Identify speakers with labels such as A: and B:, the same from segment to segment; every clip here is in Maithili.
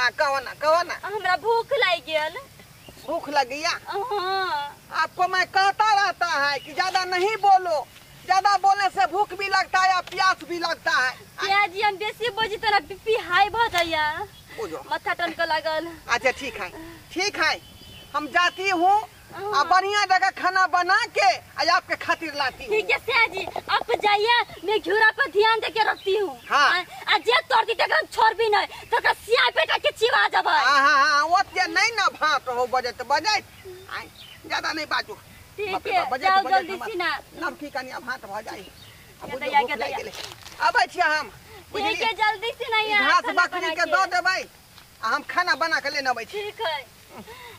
A: हाँ कहो ना कहो ना।
B: हमरा भूख लागि गेल।
A: भूख लग गया?
B: हाँ।
A: आपको मैं कहता रहता है कि ज्यादा नहीं बोलो, ज्यादा बोलने से भूख भी लगता है और प्यास भी लगता है।
B: पियाजी हम बेसी बोजी त बीपी हाई भ जाइया, माथा टनक लागल।
A: अच्छा ठीक है ठीक है, हम जाती हूँ और बढ़िया जगह खाना बना के आज आपके खातिर लाती हूँ।
B: ठीक है सियाजी आप जाइए, मैं घिउरा पर ध्यान दे के रखती हूँ।
A: हाँ।
B: आ जे तोड़ दी तक हम छोड़ भी नहीं, तो सिया बेटा के चिवा जब।
A: हाँ हाँ हाँ वो ते नहीं ना भात हो बजत बजत ज्यादा नहीं बाजू।
B: ठीक है जाओ जल्दी से ना,
A: नमकी कनिया भात भ जाई। अबै छी हम।
B: ठीक है जल्दी से नहीं
A: घास बकरी के दऽ देबै आ हम खाना बना के लेने अबै छी।
B: ठीक है।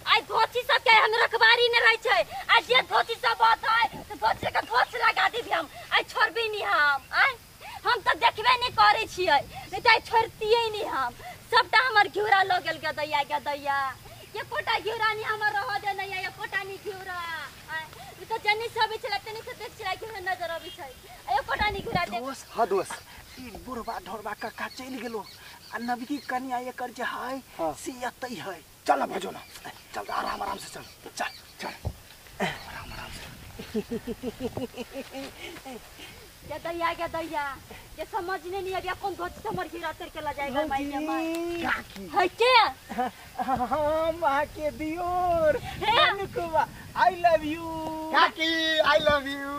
B: आई धोती सब के हम रखबारी न रहै छै, आ जे धोती सब होतै त धोती के धोस लगा देबी हम, आई छोड़बी नहीं हम। आइ हम त देखबे नहीं करै छियै, नहीं त आई छोड़तियै नहीं हम। सबटा हमर घिउरा ल गेल गदैया गदैया, एकोटा घिउरा नहीं हमर रह दे नहीं, एकोटा नहीं घिउरा। ई त जनी सब छलै तनी से देख छलै घिउरा नजर अबै छै, एकोटा नहीं घिउरा दे।
C: दोस हां दोस ई बुढ़बा ढोरबा काका चलि गेलो आ नवकी कनिया एकर जे है से एतै है।
D: चल भजो ना, चल आराम आराम से चल चल चल आराम आराम से।
B: गदैया गदैया ये समझने नहीं अभी कौन धोती से हमर घिउरा तर के ल जाएगा माई के माई।
C: काकी
B: है के
C: हम आके दियोर अनुकुबा I love you.
D: काकी I love you.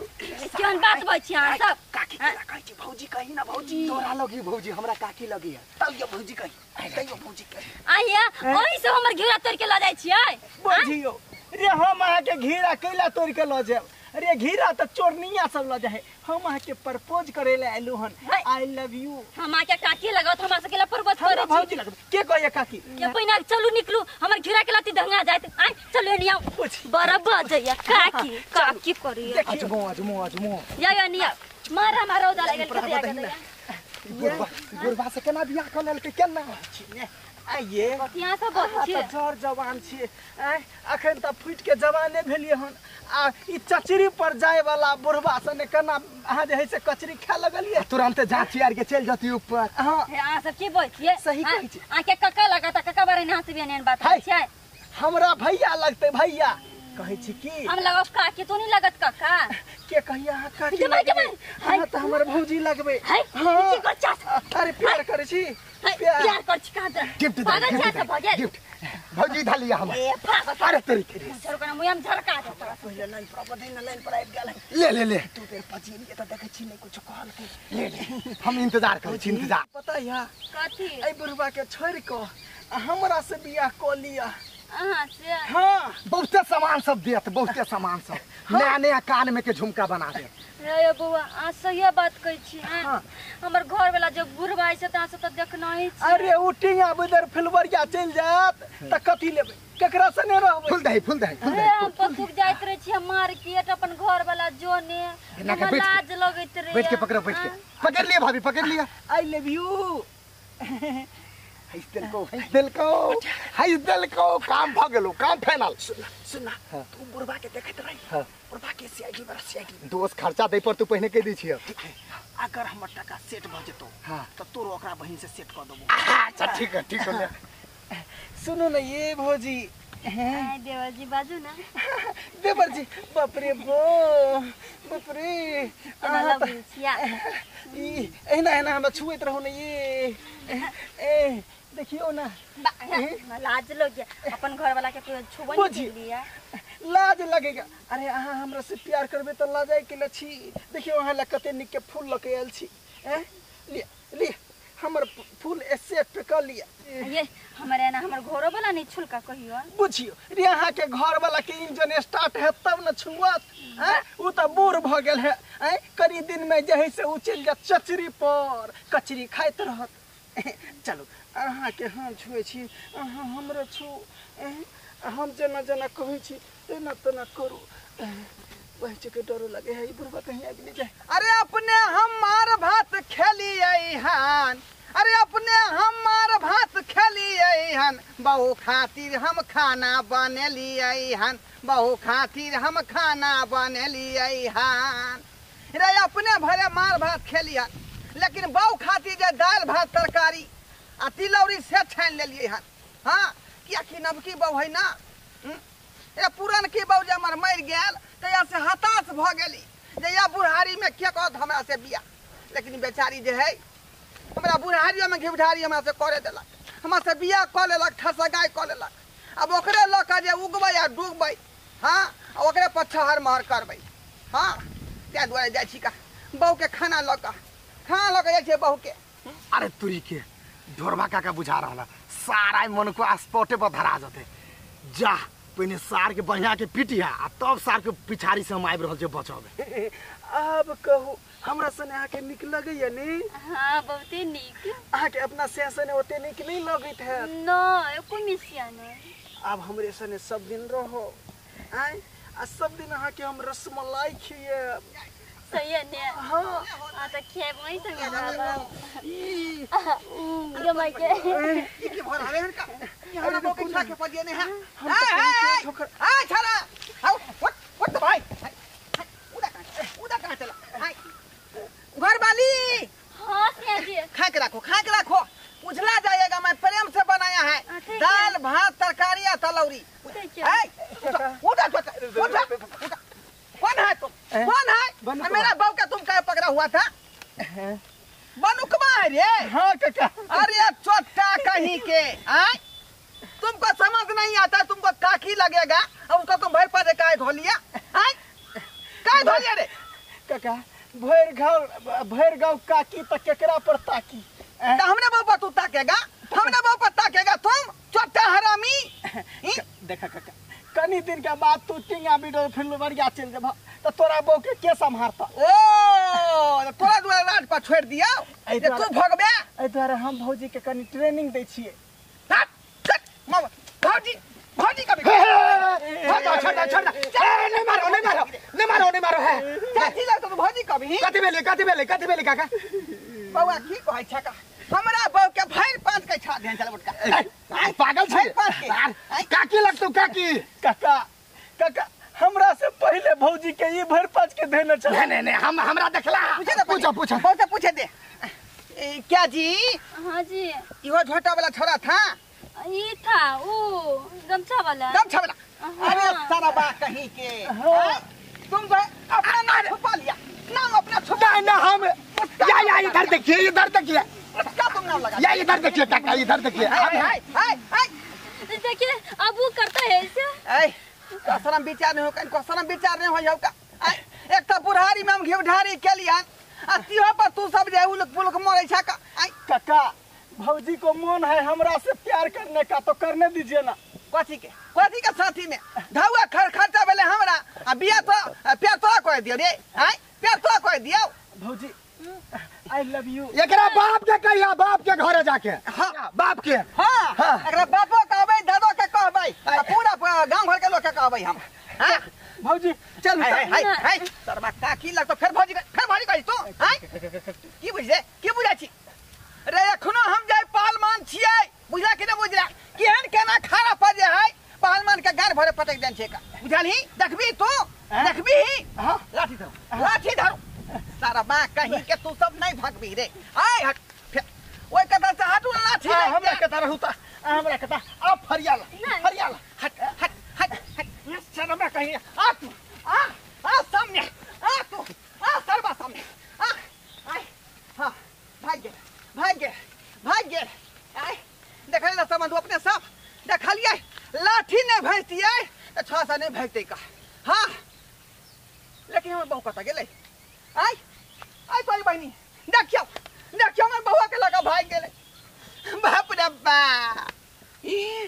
B: केहन बात बजै छी अहाँ सब?
C: काकी केना कहै छी भौजी कही ना भौजी।
D: तोरा लगी भौजी हमरा काकी लगी है।
C: तैयो भौजी कही तैयो भौजी कही।
B: आइया ओही से हमर घिउरा तोड़ के ल जाइ छियै?
C: बुझियो रे हम अहाँ के घिरा कैला तोड़ के ल जायब? अरे घिरा त चोरनिया सब ल जाए, हम अहाँ के प्रपोज करे ले आइलु हन। I love you.
B: हम अहाँ के काकी लगत, हमरा से केला प्रपोज करे छी?
C: भौजी लगत के कहैया काकी?
B: के पहिना चलू निकलू, हमर घिरा के लती दंगा जाइत। आइ चलू एनी आउ। बराबर जइया काकी काकी करिया।
D: अजमो अजमो अजमो
B: या या निया मारा मारा उदा लागल के दया गदैया।
D: बुढ़बा बुढ़बा से केना बियाह क लेलकै केना?
C: आइए
B: यहाँ सब बहुत
C: छियै जर जवान छियै, अखन त फुटि के जवाने भेलियै हन आ ई चचरी पर जाय वाला बुढ़बा सने केना अहाँ जे है से कचरी खाय लगलियै?
D: तुरंते जाँच यार के चलि जती ऊपर।
C: हां
B: हे अहाँ सब की बोल छियै?
C: सही कहै छी।
B: अहाँ के कका लगत, कका बारे अहाँ सब एहन बात होइ छै?
C: हमरा भैया लगतै भैया कहै छी की
B: हम लगब काकी, तू नहीं लगत काका।
C: के कहिया अहाँ काकी? अहाँ त हमर भौजी लगबै।
B: हां की कर चास?
C: अरे प्यार करै छी,
B: प्यार कर छी कहाँ?
D: गिफ्ट दे गिफ्ट भौजी धालिया हम।
B: ए पागल
D: अरे तेरी के
B: झरका मुँह हम झरका दे तोरा।
C: पहिले लाइन पर बधै न लाइन पर आबि गेल।
D: ले ले ले
C: तू बेर पजिलिए त देखै छी नै कुछ कहलकै।
D: ले ले हम इंतजार करै छी इंतजार।
C: पता या
B: कथी?
C: एहि बुढ़बा के छोड़ि क हमरा से बियाह क लिया
B: अहाँ से।
C: हाँ
D: बहुते सामान सब देत, बहुते सामान सब नया नया कान में के झुमका बना देत।
B: रे बौआ अहाँ सही बात कहै छी। हमर घर वाला जो बुढ़बा छै तहाँ से त देखना ही छी।
C: अरे उ टिंगा बुदर फुलबरिया चलि जायत त कथी लेबै? केकरा सने रहबै?
D: फूल दही फूल दही फूल दही।
B: हम पथुक जाइत रहै छी मार्केट अपन घर वाला जोने हमरा लाज लगैत रहे।
D: बैठ के पकड़ो, बैठ के पकड़ लिया भाभी पकड़ लिया।
C: I love you.
D: हइस दिल को हइस दिल को हइस दिल को काम भ गेलो, काम फाइनल।
C: सुन सुन तू बुढ़बा के देखैत रही। बुढ़बा के सीआईडी बड़ा सीआईडी।
D: दोस्त खर्चा दै पर तू पहिने कह दै छियै।
C: अगर हमर टका सेट भ जेतो त तोरो ओकरा बहिन से सेट क देबो।
D: अच्छा ठीक है ठीक है।
C: सुनो न ये भौजी।
B: देवर जी बाजू ना।
C: देवर जी बाप रे बो बाप रे ई एना एना हमरा छुएत रहू न ये ए देखियो ना
B: लाज लग अपन घर वाला के कोई छुबो नहीं लिया
C: लाज लगेगा। अरे अहाँ हमरा से प्यार करबे त लाजाय के ल छी। देखियो अहाँ ला कते निक के फूल लके आयल छी। हैं लिया लिया हमर फूल एक्सेप्ट कर लिया।
B: ये हमरे ना हमर घरो वाला नहीं छुलका कहियो।
C: बुझियो रे अहाँ के घर वाला के इंजन स्टार्ट है तब न छुअत। हैं उ त बूढ़ भ गेल है। हैं करी दिन में जे है से उ चलि जात चचरी पर कचरी खाइत रहत। चलू अहाँ के हम छुए छी अहाँ हमरो छू। हम जेना जेना कहै छी तेना तेना करू। बच्चे के डर लगे है बुढ़वा कहीं आबि नहीं जाए।
A: अरे अपने हम मार भात खेलियै हन, अरे अपने हम मार भात खेलियै हन, बहु खातिर हम खाना बनेलियै हन, बहु खातिर हम खाना बनेलियै हन। रे अपने भरे मार भात खेलियन लेकिन बहु खातिर जे दालि भात तरकारी आ तिलौरी से छानि लेलियै हन। हाँ कियाकि नवकी बहू है ना। ए पुरनकी बहू जे हमर मरि गेल तहिया से हताश भऽ गेली जे या बुढ़ारी में के कहत हमरा से बियाह। लेकिन बेचारी जे है हमरा बुढ़ारियो में घिबढारी हमरा से करे देलक, हमरा से बियाह कऽ लेलक, ठसगाय कऽ लेलक। अब ओकरे लऽ कऽ जे उगबै आ डूबबै, हाँ ओकरे पर छहर महर करबै। हाँ ताहि दुआरे जाइ छी का बहू के खाना लऽ कऽ, खाना लऽ कऽ जाइ छियै बहू के।
D: अरे तुरी के ढोरबा काका बुझा रहल सारा मन को स्पॉटे पर धरा जते। जा पहिने सार के बढ़िया के पिटिया आ तब सार के पिछाड़ी से हम आबि रहल छै बचबे।
C: अब कहू हमरा सने अहाँके नीक लगैया नी?
B: हाँ बहुते नीक।
C: अहाँके अपना से सने ओते नीक नहीं लगैत है?
B: न एको मिसिया नहीं।
C: अब हमरे सने सब दिन रहो आय आ सब दिन अहाँके हम रसमलाई खिएब।
B: सही है ने?
C: हाँ
B: आ त खेब वही संगे रहब।
C: ई
B: गे माय के
A: ई की भर हवे हन का हमरा बहू के खा के पदिए ने है।
C: हम त कहीं ठोकर
A: आ छाड़ा आओ what what the भाई उदा कहां, उदा कहां चला हाय घर वाली।
B: हां सिया जी
A: खा के रखो, खा के रखो, उजला जाएगा। मैं प्रेम से बनाया है दाल भात तरकारी आ तलौरी। ए उठा उठा उठा, कौन है तुम, कौन है? मेरा बहू का तुम क्या पकड़ा हुआ था? बनुकमा है रे।
C: हाँ काका।
A: अरे चोटा कहीं के आय तुमको समझ नहीं आता, तुमको काकी लगेगा और उसको तुम भर पर काय धो लिया? आय काय धो लिया रे
C: काका? भर गाँव, भर गाँव काकी त केकरा पर ताकी?
A: तो हमने बहू पर तू ताकेगा, हमने बहू पर ताकेगा तुम चोटा हरामी।
C: देखा काका कनी दिन के बाद तू टिंगा बिडो फिर बढ़िया चल जेबह त तोरा बहू के के सम्हारता?
A: ओ तोरा दुआरे रात पर छोड़ दिया जे तू भगबे।
C: एहि दुआरे हम भौजी के कनी ट्रेनिंग दै छियै।
A: भौजी भौजी कभी
D: छोड़ छोड़ छोड़, ए नहीं मारो, नहीं मारो, नहीं मारो, नहीं मारो है
A: चाची लग तो भौजी कभी
D: कथि भेलै, कथि भेलै, कथि भेलै काका?
A: बौआ की कहै छ का हमरा बहू के भरि पाँच के छा देन चल बुटका।
D: पागल छै काकी लगतौ काकी।
C: काका काका हमरा से पहले भौजी के ई भरि पाँच के देने छल।
D: नहीं नहीं नहीं हम हमरा देखला। पूछो पूछो
A: बहू से पूछे दे। ए, क्या जी?
B: हाँ जी
A: इहो झोटा वाला छोरा था,
B: ये था वो गमछा वाला,
A: गमछा वाला। अरे सारा बा कहीं के तुम जो अपना नाम छुपा लिया, नाम अपना छुपा
D: ना हम या या इधर देखिए, इधर देखिए
A: क्या तुम नाम लगा
D: या इधर देखिए काका, इधर देखिए।
A: हाय हाय हाय हाय
B: देखिए अब वो करता है ऐसे।
A: ए कसरम विचार नहीं हो का, कसरम विचार नहीं हो का। एक त बुढ़ारी में हम घिवढारी केलियन आ तिहो पर तू सब जे उलक पुलक मरै छ का।
C: काका भौजी को मन है हमरा से प्यार करने का तो करने दीजिए ना।
A: कथी के, कथी के साथी में धौआ खर खर्चा भेले हमरा आ बियाह तो प्यार तोरा कह दियो रे। आय प्यार तोरा कह दियो।
C: भौजी I love you.
D: एकरा बाप के कहिया, बाप के घरे जाके। हाँ बाप के।
A: हाँ, हाँ। एकरा बापो कहबै, दादो के कहबै, पूरा गांव घर के लोग के कहबै हम। हाँ
C: भौजी
A: चल। हाय हाय हाय तरबा काकी लग तो फिर भौजी, फिर भौजी कहि तू। हाय की बुझले, की बुझै छी रे? एखनो हम जाय पहलवान छियै, बुझला कि नै बुझला? केहन केना खारा पर जे है पहलवान के गार भरे पटक देन छै का, बुझलही? देखबी तू, देखबी ही।
C: हां
A: लाठी धरू, लाठी धरू सारा बा कहीं के तू सब नहीं भगबी रे। आय हट ओइ कता से हटू लाठी।
C: हमरा कता रहू त हमरा कता आ फरियाला, फरियाला
A: हट हट हट हट शर्मा कहीं आ तू, आ आ सामने आ तू, आ सरबा सामने आ। आय हां भाग गेल, भाग गेल, भाग गेल। आय देखल ना समझ अपने सब देखलियै लाठी नहीं भैतियै त छह सा नहीं भैतै का। हां लेकिन हमर बहू कता गेलै? आय आय तोरी बहिनी देखियौ, देखियौ हमर बहुआ के लगा भाग गेलै। बाप रे बाप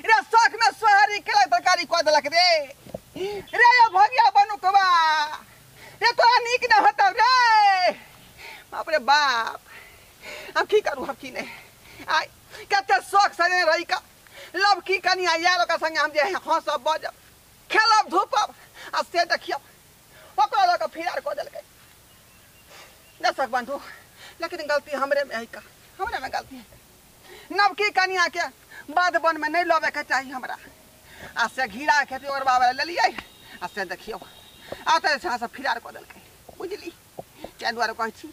A: रे शौक में सोहरी के तरकारी कऽ देलक रे। रे यो भगिया बनुकबा रे तोरा नीक न होतौ रे। बाप रे बाप हम की करू, हम की नहीं। आय कते शौक से रही का लव की कनिया यार ओकरा संगे हम जे हँसब बजब खेलब धूपब आ से देखियौ ओकरा लऽ कऽ फिरार कऽ देलकै। दर्शक बंधु लेकिन गलती हमरे में है का, हमरे में गलती है। नवकी कनिया के बाध वन में नहीं लबे के चाही हमरा। आ से घीरा खेती ओकर बाबा लेलियै आ से देखियौ आ तऽ जे छै से फिरार कऽ देलकै, बुझली? ताहि दुआरे कहै छी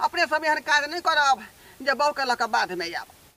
A: अपने सब एहन काज नहि करब जे बहूके लऽ कऽ बाधमे आयब।